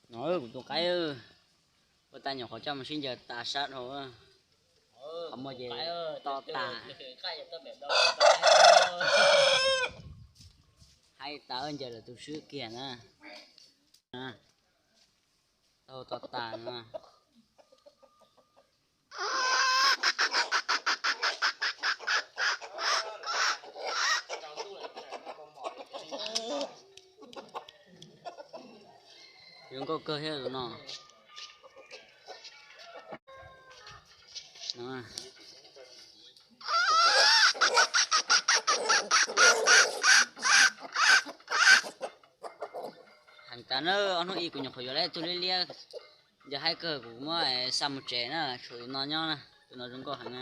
No kuv tus qaib, ua tas nyuam qhuav coj mus sib ncaws tas sab dhau. Qhov muag ces to tas. Haib tas ncaws lawm tus swb kiag na. Tau to tas no. Zoo nkauj kawg thiab tus no. Heev tas na, ob hnub ib kuv nyuam qhuav yuav tau ib tug liab liab, ncaws haib kawg, kuv muab xa mus tsev na, tshuav tus no nyob na, tus no zoo nkauj heev na.